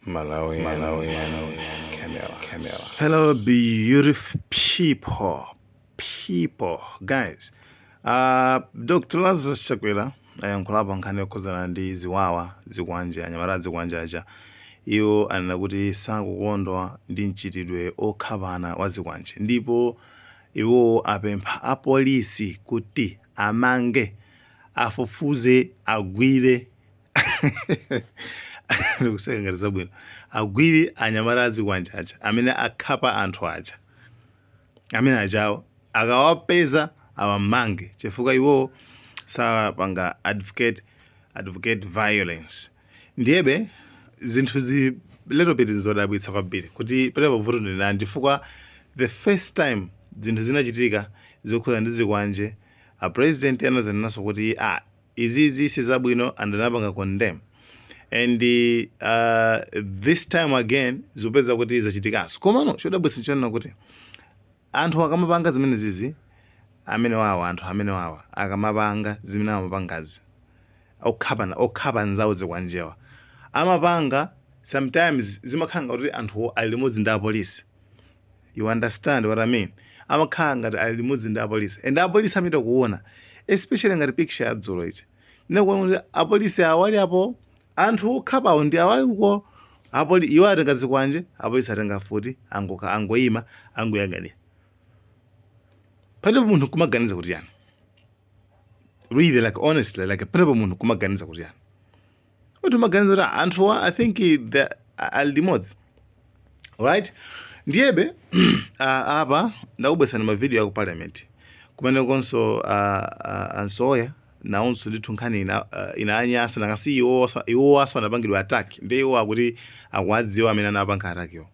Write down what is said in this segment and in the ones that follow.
Malawi, Malawi, Camera, Camera. Hello, beautiful people, people, guys. Dr. Lazarus Chakwera ayankhulapo nkhani yokhudzana ndi ziwawa, zikwanje, anyamata zikwanje aja. Iwo anena kuti sakukondwa ndi mchitidwe okhapana wa zikwanje, ndipo iwo apempha apolisi kuti amange, afufuze, agwire, ndikuseka ngati zabwino, agwire anyamata azikwanje aja amene akhapa anthu aja, amene ajawo akawapeza awamange, chifukwa iwo sapanga advocate violence. Ndiyebe zinthu zi little bit nzodabwitsa kwambiri kuti palepo vuto ndi ndani, chifukwa the first time zinthu zinachitika zokhuza ndi zikwanje, a president anazanenanso kuti, ah, izizi sizabwino, and anapanga condemn. And this time again zikupeza kuti zachitikanso. Komano chodabwitsa nchonena kuti anthu akamapanga zimene zizi, amene wawa, anthu amene wawa akamapanga zimene amapangazi, okhapana, okhapa nzawo zikwanjewa, amapanga sometimes zimakhala ngati anthuwo ali limodzi ndi apolisi. You understand what I mean? Amakhala ngati ali limodzi ndi apolisi, and apolisi amita kuona, especially ngati picture ya dzulo ichi, ndinakuona kuti apolisi awali apo, anthu okhapawo ndi awali uko. Iwo atenga zikwanje, apolisi atenga futi, angoka angoyima, angoyang'anira. Palipo munthu kumaganiza kuti yani, really, like, honestly, like, palipo munthu kumaganiza kuti yani, kuti umaganiza kuti anthuwa, I think the ali limodzi, right? Ndiyebe apa ndakubwesani mavidiyo aku parliament, kumenekonso ansoya nawonso ndithu nkhani ina anyasa nakasi iwo aso anapangidwa attack. Ndi iwo akuti akuwadziwa amene anapanga attack-yo,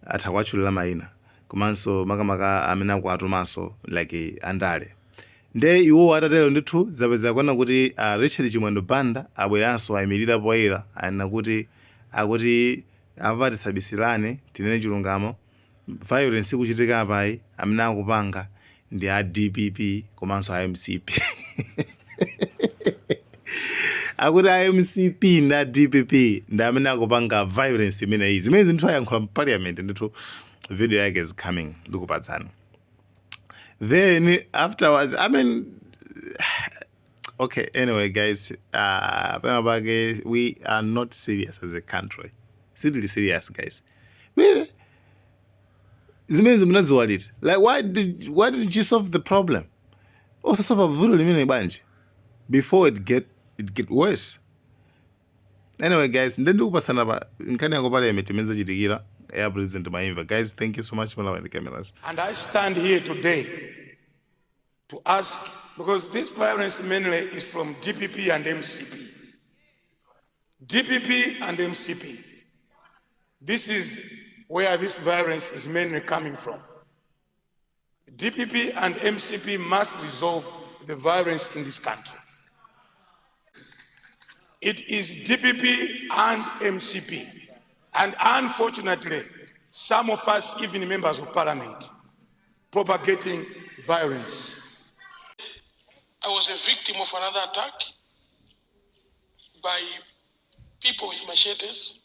atha kuwatchulira mayina, komanso makamaka amene akuwatumanso, like andale. Nde iwo atatero ndithu zapeza kuona kuti Richard Chimwendo Banda abweranso ayimirira poyera, anena kuti, akuti apa tisabisilane, tinene chilungamo, violence ikuchitika apayi, amene akupanga ndi a DPP komanso a MCP. Akuti a MCP ndi a DPP ndi amene akupanga violence imeneyi. Zimene zinthu ayankhula mu parliament ndithu, video yake is coming, ndikupatsani. Then afterwards, I mean, okay, anyway guys, pena pake we are not serious as a country. Sitili serious, guys, really. Zimene munadziwa liti? Like, why didn't you solve the problem? Osasolva vuto limene bwanji before it get worse? Anyway guys, nde ndikupasana pa nkhani yako parliament imene zachitikira ya president maimva. Guys, thank you so much. Malawi and Cameras. And I stand here today to ask, because this violence mainly is from DPP and MCP. DPP and MCP. This is where this violence is mainly coming from. DPP and MCP must resolve the violence in this country. It is DPP and MCP. And unfortunately, some of us, even members of parliament, propagating violence. I was a victim of another attack by people with machetes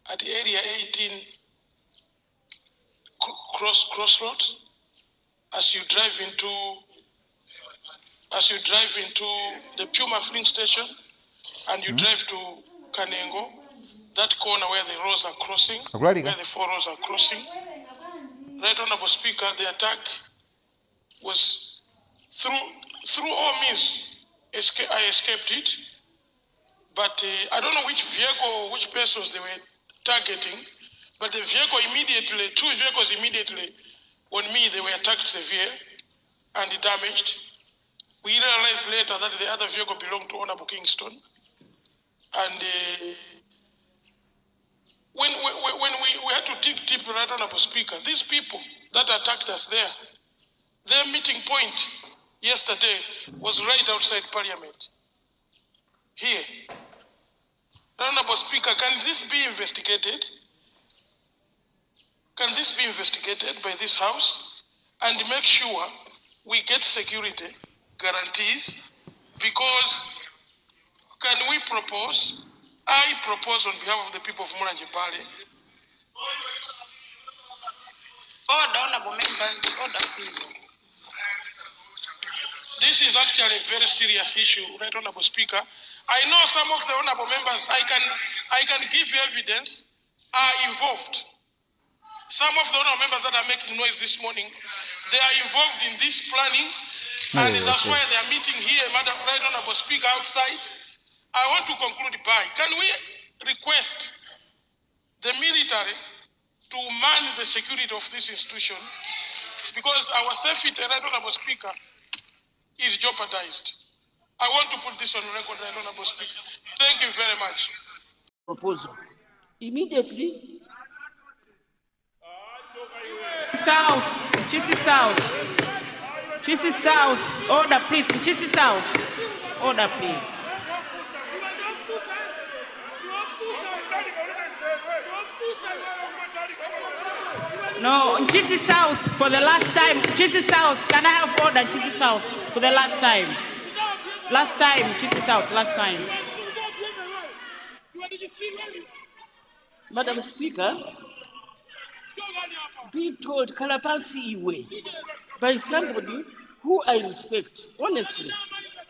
at Area 18 crossroads as you drive into the Puma filling station and you drive to Kanengo, that corner where the roads are crossing, Akulalika. Where the four roads are crossing. Right Honorable Speaker, the attack was through all means. I escaped it, but I don't know which vehicle or which persons they were targeting. But the vehicle immediately, two vehicles immediately on me, they were attacked severe and damaged. We realized later that the other vehicle belonged to Honorable Kingston. And when we had to dig deep, Right Honorable Speaker, these people that attacked us there, their meeting point yesterday was right outside Parliament. Here. Honorable Speaker, can this be investigated? Can this be investigated by this House and make sure we get security guarantees? Because can we propose I propose on behalf of the people of Mulanje Bale. Order, honorable members, order, please. This is actually a very serious issue, Right Honorable Speaker. I know some of the honorable members, I can give you evidence, are involved. Some of the honorable members that are making noise this morning, they are involved in this planning, and Oh, that's okay. why they are meeting here, Madam Right Honorable Speaker, outside. I want to conclude by, can we request the military to man the security of this institution? Because our safety, Right Honorable Speaker, is jeopardized. I want to put this on record, Right Honorable Speaker. Thank you very much. Proposal. Immediately, South, Ntchisi South. Ntchisi South, order, please. Ntchisi South, order, please. No, Ntchisi South, for the last time. Ntchisi South, can I have order, Ntchisi South, for the last time? Last time, Ntchisi South, last time. Madam Speaker, being told khala pansi iwe by somebody who I respect, honestly.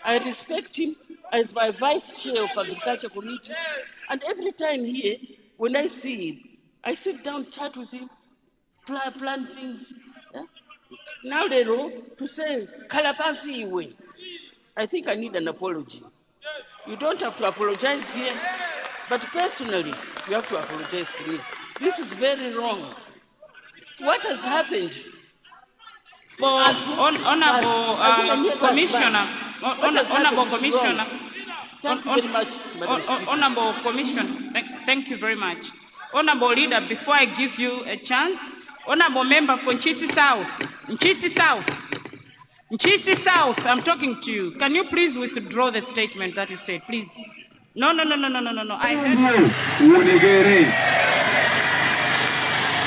I respect him as my vice chair of Agriculture Committee. And every time here, when I see him, I sit down, chat with him, plan things. Yeah? Now they know to say, khala pansi iwe. I think I need an apology. You don't have to apologize here, but personally, you have to apologize to me. This is very wrong. What has happened? Well, Honorable Commissioner, Honorable Commissioner, Thank you very much, Madam Speaker. Honorable Commissioner, thank you very much. Honorable Leader, before I give you a chance, Honorable Member for Ntchisi South, Ntchisi South, Ntchisi South, I'm talking to you. Can you please withdraw the statement that you said, please? No, no, no, no, no, no, no, no. I heard. Uonekere,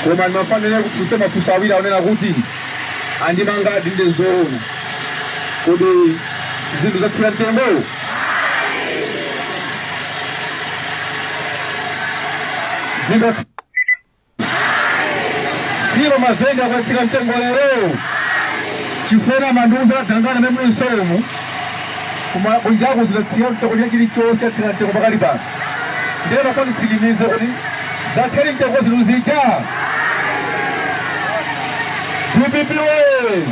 koma ndimafanire kufunsa mafunso awiri aonena kuti andimangadi ndi zoona kodi zinthu zatsika mtengo zinthu siro mavenda kwatsika mtengo lero chifena manduza dangana memwe msomu kuma kunjaku zidatsika mtengo cha chilichonse atsika mtengo pakali pano. Ndiye mafanitsikimize kuti zatsika mtengo zinthu zija. DPP we!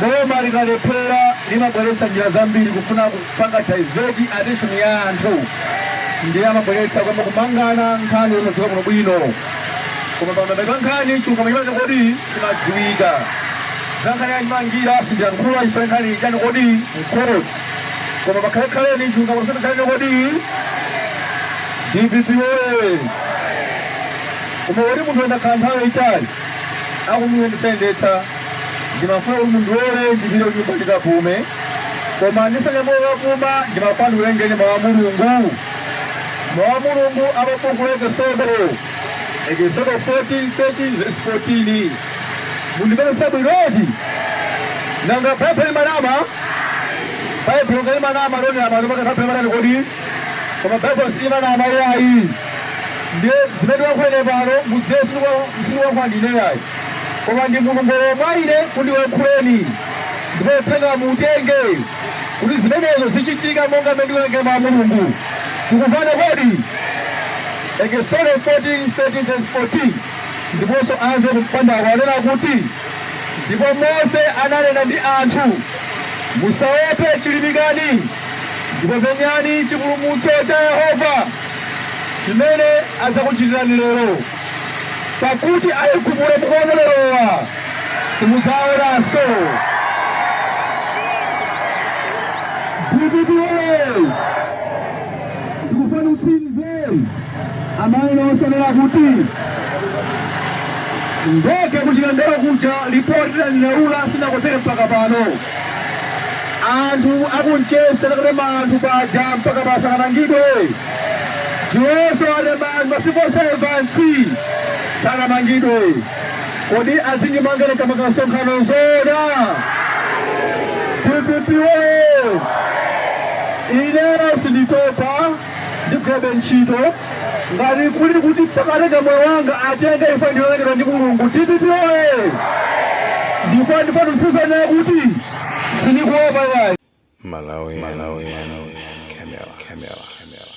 Boma likalephera limabweretsa njira zambiri kufuna kupanga divert attention ya anthu, ndiye amabweretsa kwamba kumangana nkhani yosadziwika kuno bwino, koma pamabeka nkhani chilungamo chimene kodi chimadziwika. Za nkhani yachimangira sindiyankhula ife, nkhani chani kodi mkhoti, koma pakhalekhaleni chilungamo chisakhale kodi. DPP we! Koma uri munthu wendakhala nthawi yayitali akumuyendetsayendetsa, ndimafuna kuti mundiwole ndipite kunyumba ndikapume, koma ndisanyamuka kapuma ndimafuna ndiwerengeni mawu a Mulungu. Mawu a Mulungu amabuku la Ekisodo, Ekisodo 14 13 verse 14. Mundipeza bwinoti? Nanga Baibulo limanama? Baibulo ngalimanama lonama lomaka kodi? Koma Baibulo silimanama yayi. Ndiye zimene wakhwene pano mudziwe sikuwakhwa ndine yayi, koma ndi Mulungu womwe ine kundiwakhuleni, ndipo uthenga muutenge kuti zimenezo zichitika monga mmene ndikuwerengera mawu a Mulungu. Tikufana kodi? Ekisodo 14 13 verse 14. Ndiponso anze kupandako anena kuti, ndipo Mose ananena ndi anthu, musaope, chilimikani ndipo penyani chipulumutso cha Yehova chimene adzakuchitirani lero, pakuti Aigupto mukuona lerowa simudzaonanso. DPP! Ndikufuna utsinze amayi nonsonera kuti ndege kuchikandero kuja ripoti laninaula sinakotere mpaka pano. Anthu akunchesa takatema anthu paja mpaka pasakanangidwe chiwonso alemba anthu ma civil servants sanamangidwe. Kodi azinjimangene kamanga msonkhano zona? DPP! Ineyo sinditopa. Ndigwirabe ntchito ngati kuli kuti sakatenga moyo wanga, atenge. Ife ndiyolengedwa ndi Mulungu. DPP oye! Ndipo ndifuna kuti sindikuopa yayi. Malawi, Malawi, Camera, Camera, Camera.